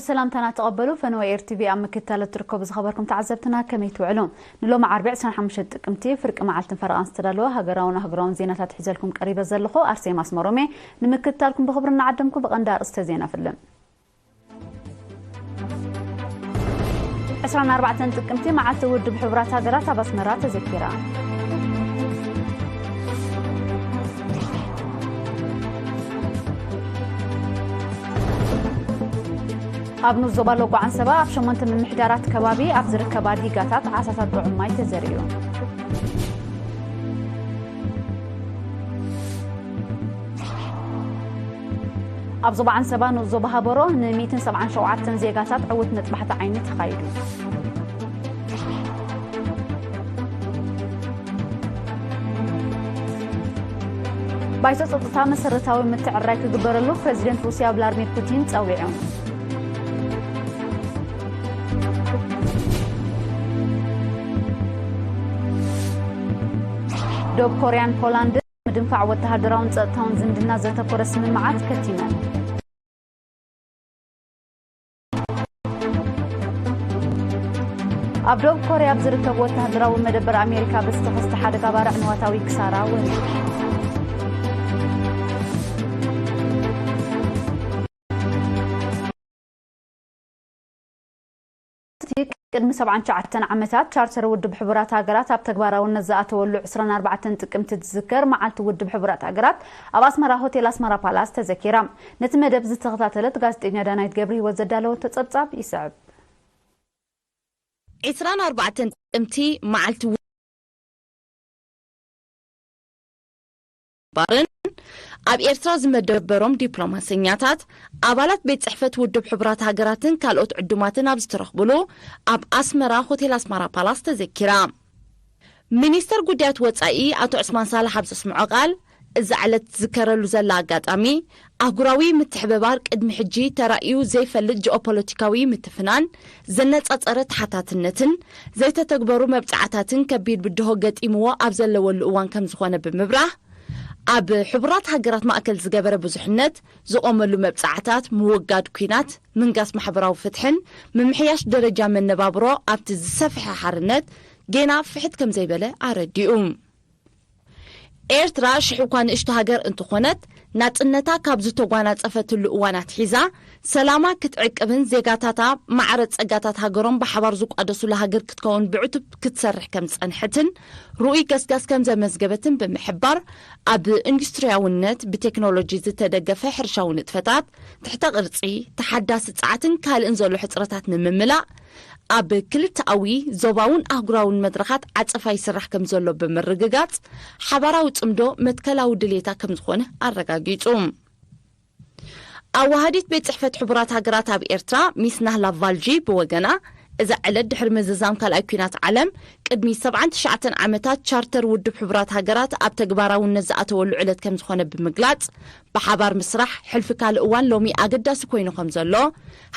ሰላምታና ተቐበሉ። ፈነወ ኤር ቲቪ ኣብ ምክትታል እትርከቡ ዝኸበርኩም ተዓዘብትና ከመይ ትውዕሉ? ንሎሚ ዓርቢ ዕስራን ሓሙሽተን ጥቅምቲ ፍርቂ መዓልትን ፈረቓን ዝተዳለወ ሃገራውን ኣህጉራውን ዜናታት ሒዘልኩም ቀሪበ ዘለኹ ኣርሴማ ኣስመሮሜ። ንምክትታልኩም ብኽብሪ እናዓደምኩ ብቐንዲ ኣርእስተ ዜና ፍልም። ዕስራን ኣርባዕተን ጥቅምቲ መዓልቲ ውድብ ሕቡራት ሃገራት ኣብ ኣስመራ ተዘኪራ። ኣብ ንኡስ ዞባ ሎጎ ዓንሰባ ኣብ ሸሞንተ ምምሕዳራት ከባቢ ኣብ ዝርከባ ዲጋታት ዓሳታት ጥዑም ማይ ተዘሪኡ። ኣብ ዞባ ዓንሰባ ንኡስ ዞባ ሃበሮ ን ሚእትን ሰብዓን ሸውዓተን ዜጋታት ዕውት መጥባሕቲ ዓይኒ ተኻይዱ። ባይቶ ጸጥታ መሰረታዊ ምትዕርራይ ክግበረሉ ፕረዚደንት ሩስያ ቭላድሚር ፑቲን ጸዊዑ። ዶብ ኮርያን ፖላንድን ምድንፋዕ ወተሃደራውን ጸጥታውን ዝምድና ዘተኮረ ስምምዓት ከቲመን። ኣብ ደቡብ ኮርያ ኣብ ዝርከቡ ወተሃደራዊ መደበር ኣሜሪካ ብዝተኸስተ ሓደጋ ባርዕ ንዋታዊ ክሳራ ወሪዱ። እቲ ቅድሚ ሰብዓን ትሽዓተን ዓመታት ቻርተር ውድብ ሕቡራት ሃገራት ኣብ ተግባራውነት ዝኣተወሉ ዕስራን ኣርባዕተን ጥቅምቲ ዝዝከር መዓልቲ ውድብ ሕቡራት ሃገራት ኣብ ኣስመራ ሆቴል ኣስመራ ፓላስ ተዘኪራ። ነቲ መደብ ዝተኸታተለት ጋዜጠኛ ዳናይት ገብረ ህይወት ዘዳለወቶ ጸብጻብ ይስዕብ። ዕስራን ኣርባዕተን ጥቅምቲ መዓልቲ ባርን ኣብ ኤርትራ ዝመደበሮም ዲፕሎማሰኛታት፣ ኣባላት ቤት ጽሕፈት ውድብ ሕቡራት ሃገራትን ካልኦት ዕዱማትን ኣብ ዝተረኽብሉ ኣብ ኣስመራ ሆቴል ኣስመራ ፓላስ ተዘኪራ። ሚኒስተር ጉዳያት ወጻኢ ኣቶ ዑስማን ሳልሕ ኣብ ዘስምዖ ቃል፣ እዛ ዕለት ትዝከረሉ ዘላ ኣጋጣሚ፣ ኣህጉራዊ ምትሕብባር ቅድሚ ሕጂ ተራእዩ ዘይፈልጥ ጂኦፖለቲካዊ ምትፍናን፣ ዘነጻጸረ ተሓታትነትን ዘይተተግበሩ መብጽዓታትን ከቢድ ብድሆ ገጢምዎ ኣብ ዘለወሉ እዋን ከም ዝኾነ ብምብራህ፣ ኣብ ሕቡራት ሃገራት ማእከል ዝገበረ ብዙሕነት ዝቖመሉ መብጽዓታት፣ ምውጋድ ኲናት፣ ምንጋስ ማሕበራዊ ፍትሕን ምምሕያሽ ደረጃ መነባብሮ ኣብቲ ዝሰፍሐ ሓርነት ጌና ፍሕት ከም ዘይበለ ኣረዲኡ። ኤርትራ ሽሕ እኳ ንእሽቶ ሃገር እንተኾነት፣ ናጽነታ ካብ ዝተጓናጸፈትሉ እዋን ኣትሒዛ፣ ሰላማ ክትዕቅብን ዜጋታታ ማዕረ ጸጋታት ሃገሮም ብሓባር ዝቋደሱላ ሃገር ክትከውን ብዕቱብ ክትሰርሕ ከም ዝጸንሐትን ርኡይ ገስጋስ ከም ዘመዝገበትን ብምሕባር፣ ኣብ ኢንዱስትሪያውነት፣ ብቴክኖሎጂ ዝተደገፈ ሕርሻዊ ንጥፈታት፣ ትሕተ ቅርጺ፣ ተሓዳሲ ጸዓትን ካልእን ዘሎ ሕጽረታት ንምምላእ፣ ኣብ ክልተኣዊ፣ ዞባውን ኣህጉራውን መድረኻት ዓጸፋ ይስራሕ ከም ዘሎ ብምርግጋጽ፣ ሓባራዊ ጽምዶ መትከላዊ ድሌታ ከም ዝኾነ ኣረጋጊጹ። ኣዋሃዲት ቤት ጽሕፈት ሕቡራት ሃገራት ኣብ ኤርትራ ሚስ ናህላ ቫልጂ ብወገና፣ እዛ ዕለት ድሕሪ ምዝዛም ካልኣይ ኲናት ዓለም ቅድሚ ሰብዓን ትሽዓተን ዓመታት ቻርተር ውድብ ሕቡራት ሃገራት ኣብ ተግባራውነት ዝኣተወሉ ዕለት ከም ዝኾነ ብምግላጽ፣ ብሓባር ምስራሕ ሕልፊ ካልእ እዋን ሎሚ ኣገዳሲ ኮይኑ ከም ዘሎ፣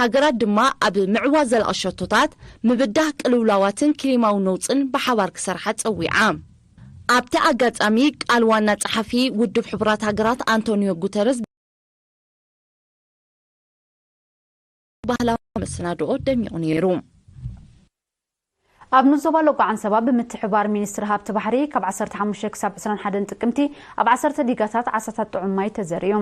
ሃገራት ድማ ኣብ ምዕዋት ዘላቒ ሸቶታት፣ ምብዳህ ቅልውላዋትን ክሊማዊ ነውጽን ብሓባር ክሰርሓ ጸዊዓ። ኣብቲ ኣጋጣሚ ቃል ዋና ጸሓፊ ውድብ ሕቡራት ሃገራት ኣንቶኒዮ ጉተረስ ባህላዊ መሰናድኦ ደሚቑ ነይሩ። ኣብ ንኡስ ዞባ ሎጎ ዓንሰባ ብምትሕብባር ሚኒስትሪ ሃብቲ ባሕሪ ካብ ዓሰርተ ሓሙሽተ ክሳብ ዕስራን ሓደን ጥቅምቲ ኣብ ዓሰርተ ዲጋታት ዓሳታት ጥዑም ማይ ተዘሪኡ።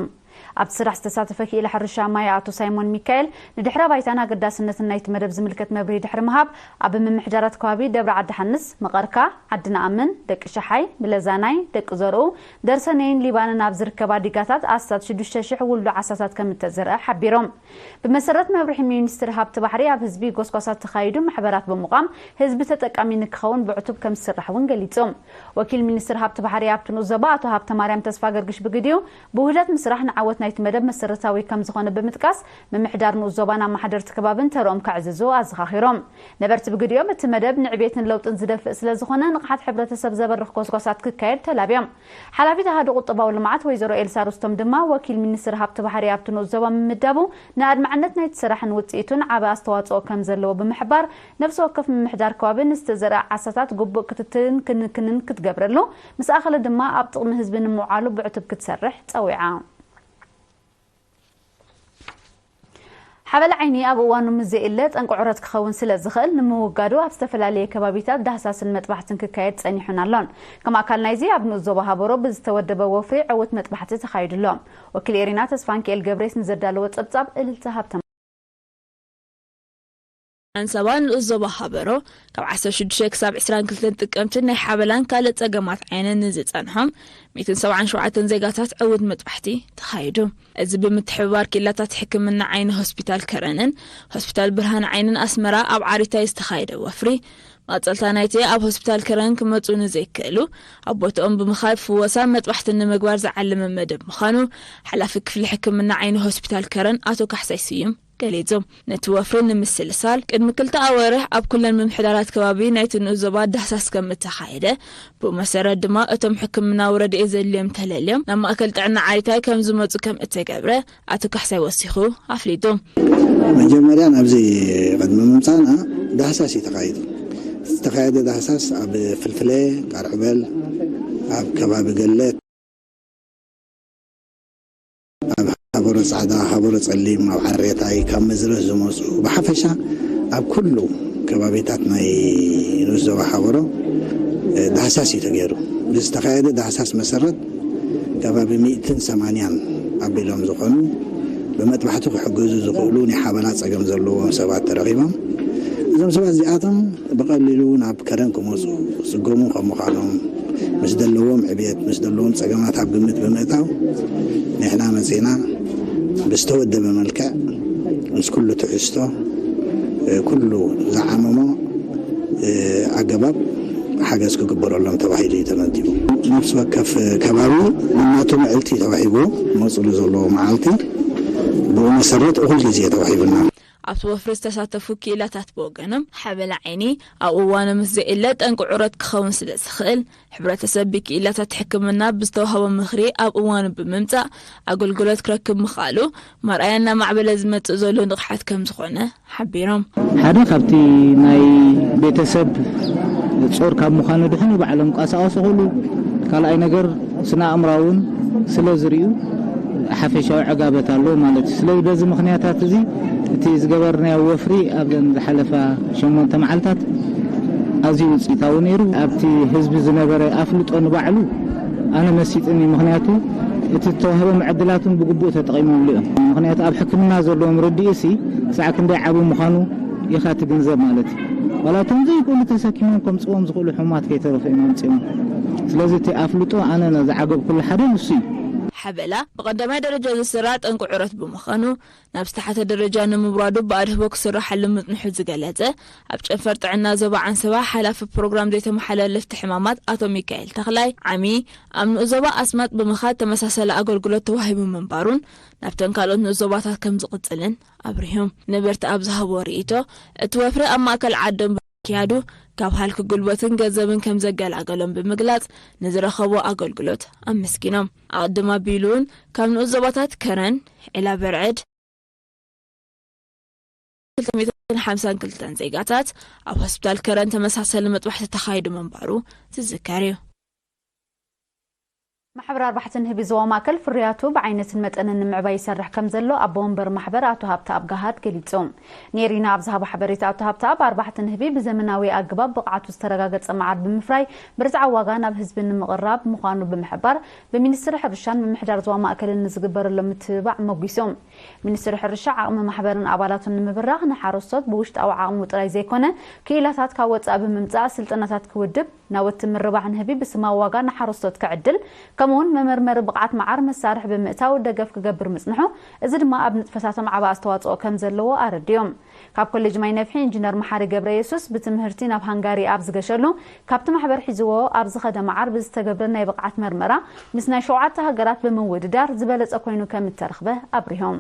ኣብቲ ስራሕ ዝተሳተፈ ክኢላ ሕርሻ ማይ ኣቶ ሳይሞን ሚካኤል ንድሕረ ባይታን ኣገዳስነትን ናይቲ መደብ ዝምልከት መብርሂ ድሕሪ ምሃብ፣ ኣብ ምምሕዳራት ከባቢ ደብረ ዓዲ ሓንስ፣ መቐርካ፣ ዓዲ ነኣምን፣ ደቂ ሸሓይ፣ ብለዛናይ፣ ደቂ ዘርኡ፣ ደርሰነይን ሊባንን ኣብ ዝርከባ ዲጋታት ኣስታት ሽዱሽተ ሽሕ ውልዶ ዓሳታት ከም እተዘርአ ሓቢሮም። ብመሰረት መብርሒ ሚኒስትሪ ሃብቲ ባሕሪ፣ ኣብ ህዝቢ ጎስጓሳት ተኻይዱ ማሕበራት ብምቋም ህዝቢ ተጠቃሚ ንክኸውን ብዕቱብ ከም ዝስራሕ እውን ገሊጾም። ወኪል ሚኒስትሪ ሃብቲ ባሕሪ ኣብቲ ንኡስ ዞባ ኣቶ ሃብተ ማርያም ተስፋ ገርግሽ ብግዲኡ፣ ብውህደት ምስራሕ ንዓወት ናይቲ መደብ መሰረታዊ ከም ዝኾነ ብምጥቃስ፣ ምምሕዳር ንኡስ ዞባን ኣመሓደርቲ ከባብን ተርኦም ከዕዝዙ ኣዘኻኺሮም። ነበርቲ ብግዲኦም፣ እቲ መደብ ንዕቤትን ለውጥን ዝደፍእ ስለ ዝኾነ፣ ንቕሓት ሕብረተሰብ ዘበርኽ ጎስጓሳት ክካየድ ተላብዮም። ሓላፊት ኣሃዱ ቁጠባዊ ልምዓት ወይዘሮ ኤልሳ ሩስቶም ድማ፣ ወኪል ሚኒስትሪ ሃብቲ ባሕሪ ኣብቲ ንኡስ ዞባ ምምዳቡ ንኣድማዕነት ናይቲ ስራሕን ውፅኢቱን ዓቢ ኣስተዋፅኦ ከም ዘለዎ ብምሕባር፣ ነፍሲ ወከፍ ምምሕዳር ከባቢ ንዝተዘርአ ዓሳታት ግቡእ ክትትልን ክንክንን ክትገብረሉ፣ ምስ ኣኸለ ድማ ኣብ ጥቕሚ ህዝቢ ንምውዓሉ ብዕቱብ ክትሰርሕ ፀዊዓ። ሓበላ ዓይኒ ኣብ እዋኑ ምስ ዘይእለ ጠንቂ ዑረት ክኸውን ስለ ዝኽእል፣ ንምውጋዱ ኣብ ዝተፈላለየ ከባቢታት ዳህሳስን መጥባሕትን ክካየድ ጸኒሑን ኣሎን። ከም ኣካል ናይዚ፣ ኣብ ንኡስ ዞባ ሃበሮ ብዝተወደበ ወፍሪ ዕዉት መጥባሕቲ ተኻይዱ ኣሎ። ወኪል ኤሪና ተስፋንኪኤል ገብሬስ ንዘዳለዎ ጸብጻብ እልልታ ሃብተማ። ኣንሰባ ንኡስ ዞባ ሃበሮ ካብ ዓሰርተ ሽዱሽተ ክሳብ ዕስራን ክልተን ጥቅምቲ ናይ ሓበላን ካልእ ጸገማት ዓይንን ንዝጸንሖም ሚእትን ሰብዓን ሸውዓተን ዜጋታት ዕዉት መጥባሕቲ ተኻይዱ። እዚ ብምትሕብባር ክኢላታት ሕክምና ዓይኒ ሆስፒታል ከረንን ሆስፒታል ብርሃን ዓይንን ኣስመራ ኣብ ዓሪታይ ዝተኻየደ ወፍሪ፣ መቐጸልታ ናይቲ ኣብ ሆስፒታል ከረን ክመጹ ንዘይክእሉ ኣብ ቦትኦም ብምኻድ ፍወሳ መጥባሕትን ንምግባር ዝዓለመ መደብ ምዃኑ ሓላፊ ክፍሊ ሕክምና ዓይኒ ሆስፒታል ከረን ኣቶ ካሕሳይ ስዩም ገሊጹ። ነቲ ወፍሪ ንምስልሳል ቅድሚ ክልተ ኣዋርሕ ኣብ ኩለን ምምሕዳራት ከባቢ ናይቲ ንኡስ ዞባ ዳህሳስ ከም እተኻየደ፣ ብኡ መሰረት ድማ እቶም ሕክምናዊ ረድኤት ዘድልዮም ተለልዮም ናብ ማእከል ጥዕና ዓሪታይ ከም ዝመጹ ከም እተገብረ ኣቶ ካሕሳይ ወሲኹ ኣፍሊጡ። መጀመርያ ናብዚ ቅድሚ ምምጻእና ዳህሳስ እዩ ተኻይዱ። ዝተኻየደ ዳህሳስ ኣብ ፍልፍለ፣ ቃርዕበል፣ ኣብ ከባቢ ገለት፣ ኣብ ሃበሮ ጻዕዳ፣ ሃበሮ ጸሊም፣ ኣብ ዓሬታይ፣ ካብ መዝረስ ዝመጹ፣ ብሓፈሻ ኣብ ኩሉ ከባቢታት ናይ ንኡስ ዞባ ሃበሮ፣ እ፣ ዳህሳስ እዩ ተገይሩ። ብዝተኻየደ ዳህሳስ መሰረት፣ ከባቢ ሚእትን ሰማንያን ኣቢሎም ዝኾኑ ብመጥባሕቲ ክሕገዙ ዝኽእሉ ናይ ሓበላ ጸገም ዘለዎም ሰባት ተረኺቦም። እዞም ሰባት እዚኣቶም ብቐሊሉ ናብ ከረን ክመጹ ዝጽገሙ ከም ምዃኖም፣ ምስ ዘለዎም ዕብየት፣ ምስ ዘለዎም ጸገማት ኣብ ግምት ብምእታው፣ ንሕና መጺና ብዝተወደበ መልክዕ፣ ምስ ኩሉ ትሕዝቶ፣ እ፣ ኩሉ ዝዓመሞ፣ እ፣ ኣገባብ ሓገዝ ክግበረሎም ተባሂሉ እዩ ተመዲቡ። ነፍሲ ወከፍ ከባቢ ንናቱ ምዕልቲ ተዋሂቡ፣ መጽሉ ዘለዎ መዓልቲ ብኡ መሰረት እኹል ግዜ ተዋሂቡና። ኣብቲ ወፍሪ ዝተሳተፉ ክኢላታት ብወገኖም፣ ሓበላ ዓይኒ ኣብ እዋኑ ምስ ዘየለ ጠንቂ ዑረት ክኸውን ስለ ዝኽእል፣ ሕብረተሰብ ብክኢላታት ሕክምና ብዝተዋህቦ ምኽሪ ኣብ እዋኑ ብምምጻእ ኣገልግሎት ክረክብ ምኽኣሉ፣ መርኣያ እናማዕበለ ዝመጽእ ዘሎ ንቕሓት ከም ዝኾነ ሓቢሮም። ሓደ ካብቲ ናይ ቤተሰብ ጾር ካብ ምዃኑ ድሕኑ ባዕሎም ቀሳቐሱ ክእሉ፣ ካልኣይ ነገር ስነ ኣእምራውን ስለ ዝርእዩ ሓፈሻዊ ዕጋበት ኣለዎ ማለት እዩ። ስለዚ በዚ ምኽንያታት እዚ እቲ ዝገበርናዮ ወፍሪ ኣብዘን ዝሓለፋ ሸሞንተ መዓልታት ኣዝዩ ውፅኢታዊ ነይሩ። ኣብቲ ህዝቢ ዝነበረ ኣፍልጦ ንባዕሉ ኣነ መሲጥኒ። ምኽንያቱ እቲ ዝተዋህቦም ዕድላት እውን ብግቡእ ተጠቒሞምሉ እዮም። ምኽንያቱ ኣብ ሕክምና ዘለዎም ርድኢት ሲ ክሳዕ ክንደይ ዓቢ ምዃኑ ኢኻ ትግንዘብ ማለት እዩ። ዋላ እቶም ዘይክእሉ ተሰኪሞም ከምፅዎም ዝኽእሉ ሕሙማት ከይተረፉ እዮም ኣምፅኦም። ስለዚ እቲ ኣፍልጦ ኣነ ዝዓገብኩሉ ሓደ ንሱ እዩ። ሓበላ ብቐዳማይ ደረጃ ዝስራዕ ጠንቂ ዑረት ብምዃኑ ናብ ዝተሓተ ደረጃ ንምውራዱ ብኣድህቦ ክስራሓሉ ምጽንሑ ዝገለጸ ኣብ ጨንፈር ጥዕና ዞባ ዓንሰባ ሓላፊ ፕሮግራም ዘይተመሓላለፍቲ ሕማማት ኣቶ ሚካኤል ተኽላይ ዓሚ ኣብ ንኡስ ዞባ ኣስማጥ ብምኻድ ተመሳሳሊ ኣገልግሎት ተዋሂቡ ምንባሩን ናብተን ካልኦት ንኡስ ዞባታት ከም ዝቕጽልን ኣብሪሁ። ነበርቲ ኣብ ዝሃብዎ ርእይቶ እቲ ወፍሪ ኣብ ማእከል ዓዶም ብምክያዱ ካብ ሃልኪ ጉልበትን ገንዘብን ከም ዘገላገሎም ብምግላጽ ንዝረኸቦ ኣገልግሎት ኣመስጊኖም። ኣቐድም ኣቢሉ እውን ካብ ንኡስ ዞባታት ከረን፣ ዒላ በርዕድ፣ ክልተ ሚእትን ሓምሳን ክልተን ዜጋታት ኣብ ሆስፒታል ከረን ተመሳሳሊ መጥባሕቲ ተኻይዱ ምንባሩ ዝዝከር እዩ። ማሕበር ኣርባሕቲ ንህቢ ዞባ ማእከል ፍርያቱ ብዓይነትን መጠንን ንምዕባይ ይሰርሕ ከም ዘሎ ኣቦ ወንበር ማሕበር ኣቶ ሃብተኣብ ገሃድ ገሊጹ። ኔሪና ኣብ ዝሃቦ ሓበሬታ ኣቶ ሃብተኣብ ኣርባሕቲ ንህቢ ብዘመናዊ ኣገባብ ብቕዓቱ ዝተረጋገጸ መዓር ብምፍራይ ብርትዓዊ ዋጋ ናብ ህዝቢ ንምቕራብ ምዃኑ ብምሕባር ብሚኒስትሪ ሕርሻን ምምሕዳር ዞባ ማእከልን ንዝግበረሎም ምትብባዕ መጒሱ። ሚኒስትሪ ሕርሻ ዓቕሚ ማሕበርን ኣባላቱን ንምብራኽ ንሓረስቶት ብውሽጣዊ ዓቕሙ ጥራይ ዘይኮነ ክኢላታት ካብ ወጻኢ ብምምጻእ ስልጠናታት ክውድብ ናውቲ ምርባሕ ንህቢ ብስማዊ ዋጋ ንሓረስቶት ክዕድል፣ ከምኡውን መመርመሪ ብቕዓት መዓር መሳርሒ ብምእታው ደገፍ ክገብር ምጽንሑ፣ እዚ ድማ ኣብ ንጥፈታቶም ዓቢ ኣስተዋጽኦ ከም ዘለዎ ኣረዲኦም። ካብ ኮሌጅ ማይ ነፍሒ ኢንጂነር መሓሪ ገብረ የሱስ ብትምህርቲ ናብ ሃንጋሪ ኣብ ዝገሸሉ፣ ካብቲ ማሕበር ሒዝዎ ኣብ ዝኸደ መዓር ብዝተገብረ ናይ ብቕዓት መርመራ ምስ ናይ ሸውዓተ ሃገራት ብምውድዳር ዝበለጸ ኮይኑ ከም እተረኽበ ኣብሪሆም።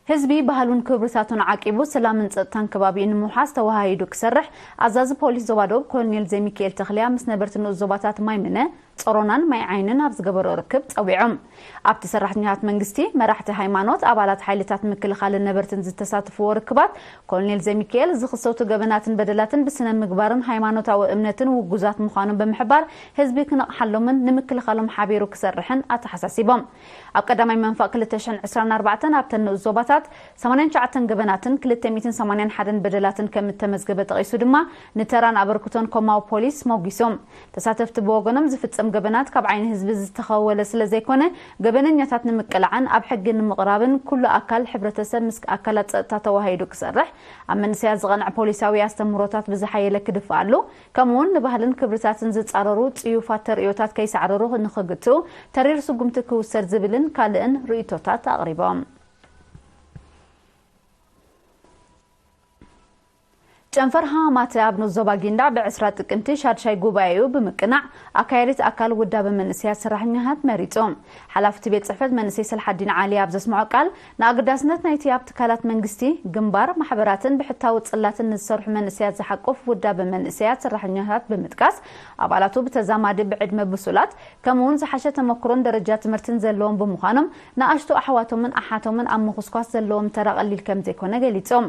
ህዝቢ ባህሉን ክብርታቱን ዓቂቡ ሰላምን ጸጥታን ከባቢኡ ንምውሓስ ተወሃሂዱ ክሰርሕ ኣዛዚ ፖሊስ ዞባ ደቡብ ኮሎኔል ዘሚካኤል ተኽልያ ምስ ነበርቲ ንኡስ ዞባታት ማይምነ፣ ጾሮናን ማይ ዓይንን ኣብ ዝገበሮ ርክብ ጸዊዖም። ኣብቲ ሰራሕተኛታት መንግስቲ፣ መራሕቲ ሃይማኖት፣ ኣባላት ሓይልታት ምክልኻልን ነበርትን ዝተሳተፍዎ ርክባት፣ ኮሎኔል ዘሚካኤል ዝኽሰቱ ገበናትን በደላትን ብስነ ምግባርን ሃይማኖታዊ እምነትን ውጉዛት ምዃኖም ብምሕባር፣ ህዝቢ ክነቕሓሎምን ንምክልኻሎም ሓቢሩ ክሰርሕን ኣተሓሳሲቦም። ኣብ ቀዳማይ መንፋቕ ክልተ ሽሕን ዕስራን ኣርባዕተን ኣብተን ንኡስ ዞባታት ሰማንያን ትሽዓተን ገበናትን ክልተ ሚእትን ሰማንያን ሓደን በደላትን ከም እተመዝገበ ጠቒሱ ድማ፣ ንተራን ኣበርክቶን ኮማዊ ፖሊስ ሞጒሶም። ተሳተፍቲ ብወገኖም፣ ዝፍጸም ገበናት ካብ ዓይኒ ህዝቢ ዝተኸወለ ስለ ዘይኮነ፣ ገበነኛታት ንምቅላዕን ኣብ ሕጊ ንምቕራብን ኩሉ ኣካል ሕብረተሰብ ምስ ኣካላት ጸጥታ ተዋሂዱ ክሰርሕ፣ ኣብ መንእሰያት ዝቐንዐ ፖሊሳዊ ኣስተምህሮታት ብዝሓየለ ክድፍኣሉ፣ ከምኡውን ንባህልን ክብርታትን ዝጻረሩ ጽዩፋት ተርእዮታት ከይሳዕረሩ ንኽግትኡ ተሪር ስጉምቲ ክውሰድ ዝብልን ካልእን ርእይቶታት ኣቕሪቦም። ጨንፈር ሃማማተ ኣብ ንኡስ ዞባ ጊንዳዕ ብዕስራ ጥቅምቲ ሻድሻይ ጉባኤኡ ብምቅናዕ፣ ኣካያዲት ኣካል ውዳበ መንእሰያት ሰራሕኛታት መሪጹ። ሓላፍቲ ቤት ጽሕፈት መንእሰይ ሰልሓዲን ዓሊ ኣብ ዘስምዖ ቃል፣ ንኣገዳስነት ናይቲ ኣብ ትካላት መንግስቲ፣ ግንባር፣ ማሕበራትን ብሕታዊ ጽላትን ንዝሰርሑ መንእሰያት ዝሓቁፍ ውዳበ መንእሰያት ሰራሕኛታት ብምጥቃስ፣ ኣባላቱ ብተዛማዲ ብዕድመ ብሱላት፣ ከምኡውን ዝሓሸ ተመክሮን ደረጃ ትምህርትን ዘለዎም ብምዃኖም፣ ንኣሽቱ ኣሕዋቶምን ኣሓቶምን ኣብ ምኹስኳስ ዘለዎም ተራ ቀሊል ከም ዘይኮነ ገሊጾም።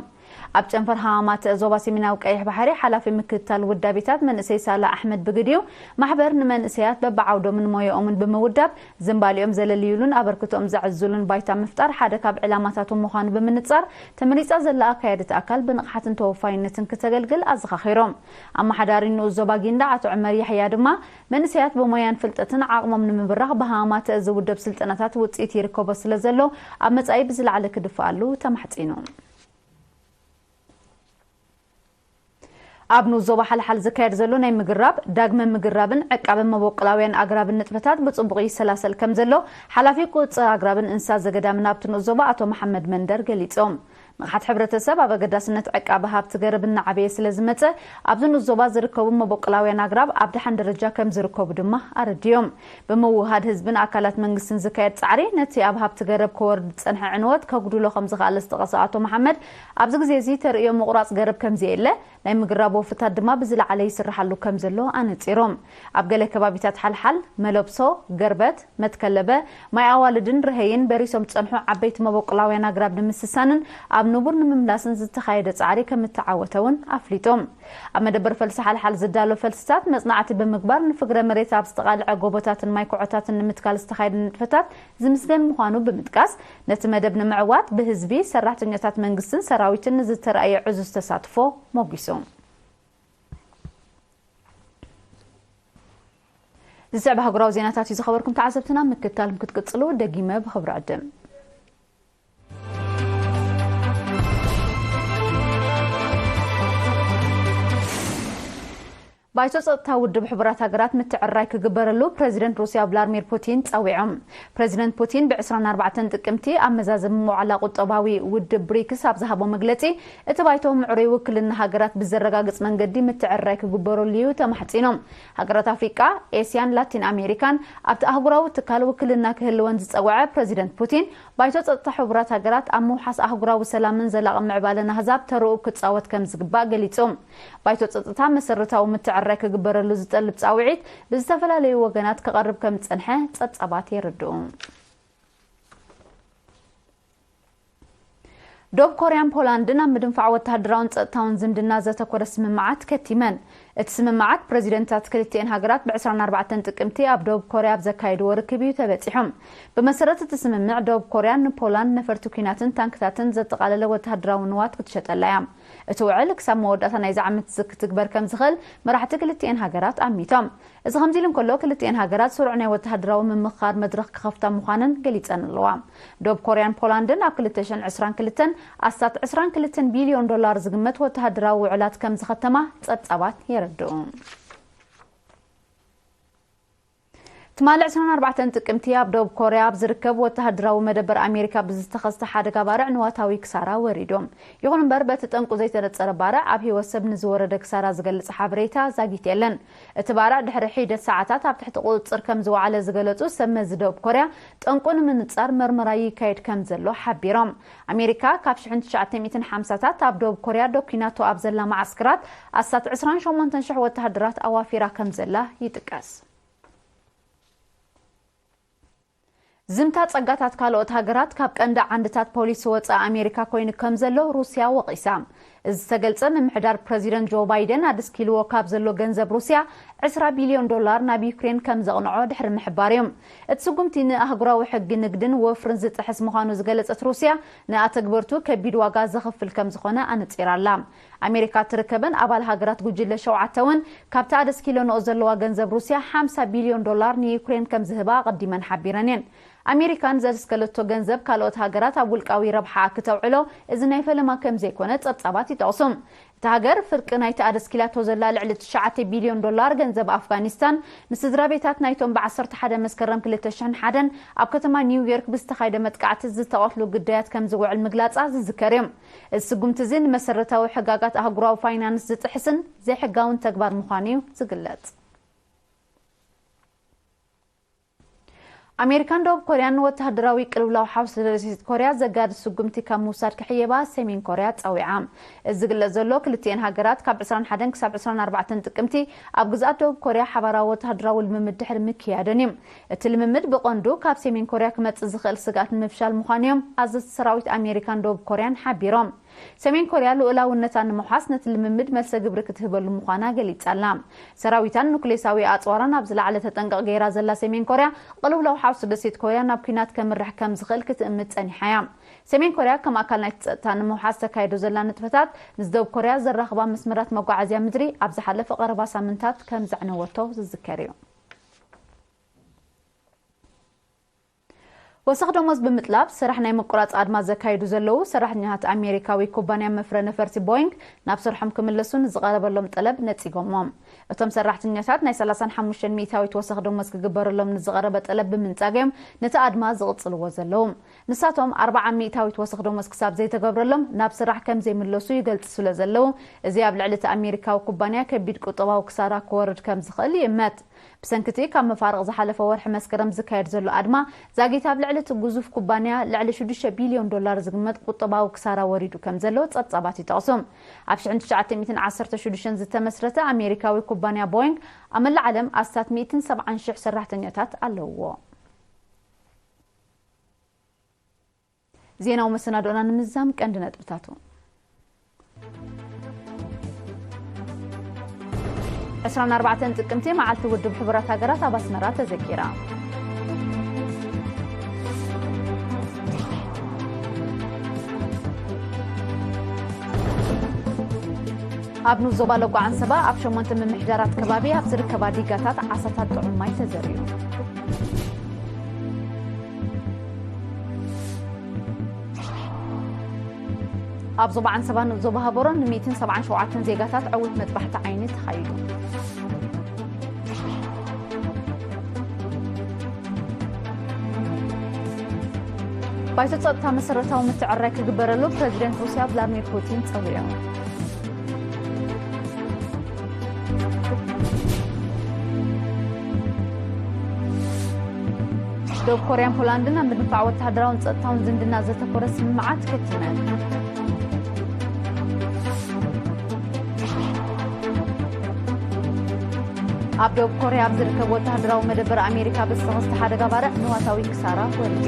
ኣብ ጨንፈር ሃማማተ ዞባ ሰሜናዊ ቀይሕ ባሕሪ ሓላፊ ምክትታል ውዳቤታት መንእሰይ ሳላ ኣሕመድ ብግዲኡ፣ ማሕበር ንመንእሰያት በብዓውዶምን ሞያኦምን ብምውዳብ፣ ዝንባሊኦም ዘለልዩሉን ኣበርክቶኦም ዘዕዝሉን ባይታ ምፍጣር ሓደ ካብ ዕላማታቱ ምዃኑ ብምንጻር፣ ተመሪጻ ዘላ ኣካያዲት ኣካል ብንቕሓትን ተወፋይነትን ክተገልግል ኣዘኻኺሮም። ኣመሓዳሪ ንኡስ ዞባ ጊንዳዕ ኣቶ ዑመር ያሕያ ድማ፣ መንእሰያት ብሞያን ፍልጠትን ዓቕሞም ንምብራኽ ብሃማማተ እዚ ውደብ ስልጠናታት ውጽኢት ይርከቦ ስለ ዘሎ፣ ኣብ መጻኢ ብዝለዓለ ክድፍኣሉ ተማሕጺኑ። ኣብ ንኡስ ዞባ ሓልሓል ዝካየድ ዘሎ ናይ ምግራብ፣ ዳግመ ምግራብን ዕቃብን መበቆላውያን ኣግራብን ንጥፈታት ብጽቡቕ ይሰላሰል ከም ዘሎ፣ ሓላፊ ቁጽር ኣግራብን እንስሳ ዘገዳምን ኣብቲ ንኡስ ዞባ ኣቶ መሓመድ መንደር ገሊጾም። ንቕሓት ሕብረተሰብ ኣብ ኣገዳስነት ዕቃበ ሃብቲ ገረብ እናዓበየ ስለ ዝመጸ፣ ኣብዚ ንኡስ ዞባ ዝርከቡ መበቆላውያን ኣግራብ ኣብ ደሓን ደረጃ ከም ዝርከቡ ድማ ኣረድዮም። ብምውህሃድ ህዝብን ኣካላት መንግስትን ዝካየድ ጻዕሪ፣ ነቲ ኣብ ሃብቲ ገረብ ክወርድ ዝጸንሐ ዕንወት ከጉድሎ ከም ዝኸኣለ ዝጠቐሰ ኣቶ መሓመድ፣ ኣብዚ ግዜ እዚ ተርእዮ ምቑራጽ ገረብ ከም ዘየለ፣ ናይ ምግራብ ወፍታት ድማ ብዝለዓለ ይስርሓሉ ከም ዘሎ ኣነጺሮም። ኣብ ገለ ከባቢታት ሓልሓል፣ መለብሶ፣ ገርበት፣ መትከለበ፣ ማይ ኣዋልድን ርሀይን በሪሶም ዝጸንሑ ዓበይቲ መበቆላውያን ኣግራብ ንምስሳንን ኣብ ንቡር ንምምላስን ዝተኻየደ ጻዕሪ ከም እተዓወተ እውን ኣፍሊጦም። ኣብ መደበር ፈልሲ ሓልሓል ዝዳሎ ፈልስታት መጽናዕቲ ብምግባር፣ ንፍግረ መሬት ኣብ ዝተቓልዐ ጎቦታትን ማይ ኩዖታትን ንምትካል ዝተኻየደ ንጥፈታት ዝምስገን ምዃኑ ብምጥቃስ፣ ነቲ መደብ ንምዕዋት ብህዝቢ፣ ሰራሕተኛታት መንግስትን ሰራዊትን ንዝተራእየ ዕዙዝ ተሳትፎ ሞጒሱ። ዝስዕብ ኣህጉራዊ ዜናታት እዩ ዝኸበርኩም ተዓዘብትና፣ ምክትታልኩም ክትቅጽሉ ደጊመ ብኽብሪ ዕድም። ባይቶ ጸጥታ ውድብ ሕቡራት ሃገራት ምትዕርራይ ክግበረሉ ፕረዚደንት ሩስያ ቭላድሚር ፑቲን ጸዊዖም። ፕረዚደንት ፑቲን ብ ዕስራን ኣርባዕተን ጥቅምቲ ኣብ መዛዘሚ መዋዕላ ቁጠባዊ ውድብ ብሪክስ ኣብ ዝሃቦ መግለጺ፣ እቲ ባይቶ ምዕሩይ ውክልና ሃገራት ብዘረጋግጽ መንገዲ ምትዕርራይ ክግበረሉ እዩ ተማሕጺኖም። ሃገራት ኣፍሪቃ፣ ኤስያን ላቲን ኣሜሪካን ኣብቲ ኣህጉራዊ ትካል ውክልና ክህልወን ዝጸውዐ ፕረዚደንት ፑቲን፣ ባይቶ ጸጥታ ሕቡራት ሃገራት ኣብ ምውሓስ ኣህጉራዊ ሰላምን ዘላቒ ምዕባለን ኣህዛብ ተርኡ ክጻወት ከም ዝግባእ ገሊጹ። ባይቶ ጸጥታ መሰረታዊ ምትዕርራይ ክግበረሉ ዝጠልብ ጻውዒት ብዝተፈላለዩ ወገናት ክቐርብ ከም ዝጸንሐ ጸብጻባት የረድኡ። ዶብ ኮርያን ፖላንድን ኣብ ምድንፋዕ ወተሃደራውን ጸጥታውን ዝምድና ዘተኮረ ስምምዓት ከቲመን። እቲ ስምምዓት ፕረዚደንታት ክልቲኤን ሃገራት ብ ዕስራን ኣርባዕተን ጥቅምቲ ኣብ ዶብ ኮርያ ኣብ ዘካየድዎ ርክብ እዩ ተበጺሑ። ብመሰረት እቲ ስምምዕ፣ ዶብ ኮርያ ንፖላንድ ነፈርቲ ኲናትን ታንክታትን ዘጠቓለለ ወተሃደራዊ ንዋት ክትሸጠላ እያ። እቲ ውዕል ክሳብ መወዳእታ ናይዚ ዓመት እዚ ክትግበር ከም ዝኽእል መራሕቲ ክልቲኤን ሃገራት ኣሚቶም። እዚ ከምዚ ኢሉ እንከሎ፣ ክልቲኤን ሃገራት ስሩዕ ናይ ወተሃደራዊ ምምኽኻር መድረኽ ክኸፍታ ምዃነን ገሊጸን ኣለዋ። ዶብ ኮርያን ፖላንድን ኣብ ክልተ ሽሕን ዕስራን ክልተን ኣስታት ዕስራን ክልተን ቢልዮን ዶላር ዝግመት ወተሃደራዊ ውዕላት ከም ዝኸተማ ጸብጻባት የረድኡ። ትማሊ ዕስራን ኣርባዕተን ጥቅምቲ ኣብ ደቡብ ኮርያ ኣብ ዝርከብ ወተሃደራዊ መደበር ኣሜሪካ ብዝተኸስተ ሓደጋ ባርዕ ንዋታዊ ክሳራ ወሪዱ። ይኹን እምበር፣ በቲ ጠንቁ ዘይተነጸረ ባርዕ ኣብ ህይወት ሰብ ንዝወረደ ክሳራ ዝገልጽ ሓበሬታ ዛጊት የለን። እቲ ባርዕ ድሕሪ ሒደት ሰዓታት ኣብ ትሕቲ ቁጽጽር ከም ዝወዓለ ዝገለጹ ሰብ መዚ ደቡብ ኮርያ፣ ጠንቁ ንምንጻር መርመራ ይካየድ ከም ዘሎ ሓቢሮም። ኣሜሪካ ካብ ሽሕን ትሽዓተ ሚእትን ሓምሳታት ኣብ ደቡብ ኮርያ ዶኪናቶ ኣብ ዘላ መዓስከራት ኣስታት ዕስራን ሸሞንተን ሽሕ ወተሃደራት ኣዋፊራ ከም ዘላ ይጥቀስ። ዝምታ ጸጋታት ካልኦት ሃገራት ካብ ቀንዲ ዓንድታት ፖሊሲ ወጻኢ ኣሜሪካ ኮይኑ ከም ዘሎ ሩስያ ወቒሳ። እዚ ዝተገልጸ፣ ምምሕዳር ፕረዚደንት ጆ ባይደን ኣድስኪልዎ ካብ ዘሎ ገንዘብ ሩስያ ዕስራ ቢልዮን ዶላር ናብ ዩክሬን ከም ዘቕንዖ ድሕሪ ምሕባር እዩ። እቲ ስጉምቲ ንኣህጉራዊ ሕጊ ንግድን ወፍርን ዝጥሕስ ምዃኑ ዝገለጸት ሩስያ፣ ንኣተግበርቱ ከቢድ ዋጋ ዘኽፍል ከም ዝኾነ ኣነጺራ ኣላ። ኣሜሪካ ትርከበን ኣባል ሃገራት ጉጅለ ሸውዓተ እውን ካብቲ ኣደስኪለንኦ ዘለዋ ገንዘብ ሩስያ ሓምሳ ቢልዮን ዶላር ንዩክሬን ከም ዝህባ ኣቐዲመን ሓቢረን እየን። ኣሜሪካ ንዘደስከለቶ ገንዘብ ካልኦት ሃገራት ኣብ ውልቃዊ ረብሓ ክተውዕሎ እዚ ናይ ፈለማ ከም ዘይኮነ ጸብጻባት ይጠቕሱ። እታ ሃገር ፍርቂ ናይቲ ኣደስኪላቶ ዘላ ልዕሊ ትሽዓተ ቢልዮን ዶላር ገንዘብ ኣፍጋኒስታን ንስድራ ቤታት ናይቶም ብ ዓሰርተ ሓደ መስከረም ክልተ ሽሕን ሓደን ኣብ ከተማ ኒውዮርክ ብዝተኻየደ መጥቃዕቲ ዝተቐትሉ ግዳያት ከም ዝውዕል ምግላጻ ዝዝከር እዩ። እዚ ስጉምቲ እዚ ንመሰረታዊ ሕጋጋት ኣህጉራዊ ፋይናንስ ዝጥሕስን ዘይሕጋውን ተግባር ምዃኑ እዩ ዝግለጽ። ኣሜሪካን ደቡብ ኮርያን ወተሃደራዊ ቅልውላው ሓውሲ ደሴት ኮርያ ዘጋድድ ስጉምቲ ካብ ምውሳድ ክሕየባ ሰሜን ኮርያ ጸዊዓ። እዚ ዝግለጽ ዘሎ፣ ክልቲኤን ሃገራት ካብ ዕስራን ሓደን ክሳብ ዕስራን ኣርባዕተን ጥቅምቲ ኣብ ግዝኣት ደቡብ ኮርያ ሓባራዊ ወተሃደራዊ ልምምድ ድሕሪ ምክያደን እዩ። እቲ ልምምድ ብቐንዱ ካብ ሰሜን ኮርያ ክመጽእ ዝኽእል ስግኣት ንምፍሻል ምዃኑ እዮም ኣዘዝቲ ሰራዊት ኣሜሪካን ደቡብ ኮርያን ሓቢሮም። ሰሜን ኮርያ ልኡላውነታ ንምውሓስ ነቲ ልምምድ መልሰ ግብሪ ክትህበሉ ምዃና ገሊጻ ኣላ። ሰራዊታን ኑክሌሳዊ ኣጽዋራን ኣብ ዝለዓለ ተጠንቀቕ ገይራ ዘላ ሰሜን ኮርያ፣ ቅልውላው ሓውሲ ደሴት ኮርያ ናብ ኲናት ከምርሕ ከም ዝኽእል ክትእምት ጸኒሓ እያ። ሰሜን ኮርያ ከም ኣካል ናይቲ ጸጥታ ንምውሓስ ተካይዶ ዘላ ንጥፈታት፣ ምስ ደቡብ ኮርያ ዘራኽባ መስመራት መጓዓዝያ ምድሪ ኣብ ዝሓለፈ ቀረባ ሳምንታት ከም ዘዕነወቶ ዝዝከር እዩ። ወሰኽ ደሞዝ ብምጥላብ ስራሕ ናይ ምቁራጽ ኣድማ ዘካይዱ ዘለዉ ሰራሕተኛታት ኣሜሪካዊ ኩባንያ መፍረ ነፈርቲ ቦይንግ ናብ ስርሖም ክምለሱ ንዝቐረበሎም ጠለብ ነጺጎሞ። እቶም ሰራሕተኛታት ናይ ሰላሳን ሓሙሽተን ሚእታዊት ወሰኽ ደሞዝ ክግበረሎም ንዝቐረበ ጠለብ ብምንጻግ እዮም ነቲ ኣድማ ዝቕጽልዎ ዘለዉ። ንሳቶም ኣርብዓ ሚእታዊት ወሰኽ ደሞዝ ክሳብ ዘይተገብረሎም ናብ ስራሕ ከም ዘይምለሱ ይገልጹ ስለ ዘለዉ፣ እዚ ኣብ ልዕሊ እቲ ኣሜሪካዊ ኩባንያ ከቢድ ቁጠባዊ ክሳራ ክወርድ ከም ዝኽእል ይእመት። ብሰንኪ እቲ ካብ መፋርቕ ዝሓለፈ ወርሒ መስከረም ዝካየድ ዘሎ ኣድማ፣ ዛጊት ኣብ ልዕሊ እቲ ግዙፍ ኩባንያ ልዕሊ ሽዱሽተ ቢልዮን ዶላር ዝግመት ቁጠባዊ ክሳራ ወሪዱ ከም ዘሎ ጸብጻባት ይጠቕሱ። ኣብ ሽሕን ትሽዓተ ሚእትን ዓሰርተ ሽዱሽተን ዝተመስረተ ኣሜሪካዊ ኩባንያ ቦይንግ፣ ኣብ መላእ ዓለም ኣስታት ሚእትን ሰብዓን ሽሕ ሰራሕተኛታት ኣለውዎ። ዜናዊ መሰናዶና ንምዝዛም ቀንዲ ነጥብታቱ። ዕስራን ኣርባዕተን ጥቅምቲ መዓልቲ ውድብ ሕቡራት ሃገራት ኣብ ኣስመራ ተዘኪራ። ኣብ ንኡስ ዞባ ለጓ ዓንሰባ ኣብ ሸሞንተ ምምሕዳራት ከባቢ ኣብ ዝርከባ ዲጋታት ዓሳታት ጥዑም ማይ ተዘርዩ። ኣብ ዞባ ዓንሰባ ንኡስ ዞባ ሃበሮ ን ሚእትን ሰብዓን ሸውዓተን ዜጋታት ዕውት መጥባሕቲ ዓይኒ ተኻይዱ። ባይቶ ጸጥታ መሰረታዊ ምትዕርራይ ክግበረሉ ፕረዚደንት ሩስያ ቭላድሚር ፑቲን ጸዊዑ። ደቡብ ኮርያን ፖላንድን ኣብ ምድንፋዕ ወተሃደራውን ጸጥታውን ዝምድና ዘተኮረ ስምምዓት ከቲመን። ኣብ ደቡብ ኮርያ ኣብ ዝርከብ ወተሃደራዊ መደበር ኣሜሪካ ብዝተኸስተ ሓደጋ ባርዕ ንዋታዊ ክሳራ ወሪዱ።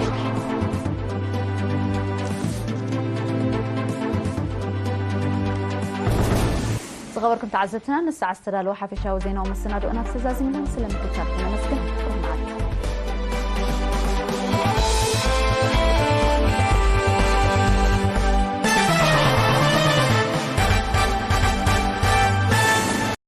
ዝኸበርኩም ተዓዘብትና፣ ንሰዓት ዝተዳለወ ሓፈሻዊ ዜናዊ መሰናድኦና ተዛዚምና። ስለ ምክትታልኩም ነመስግን።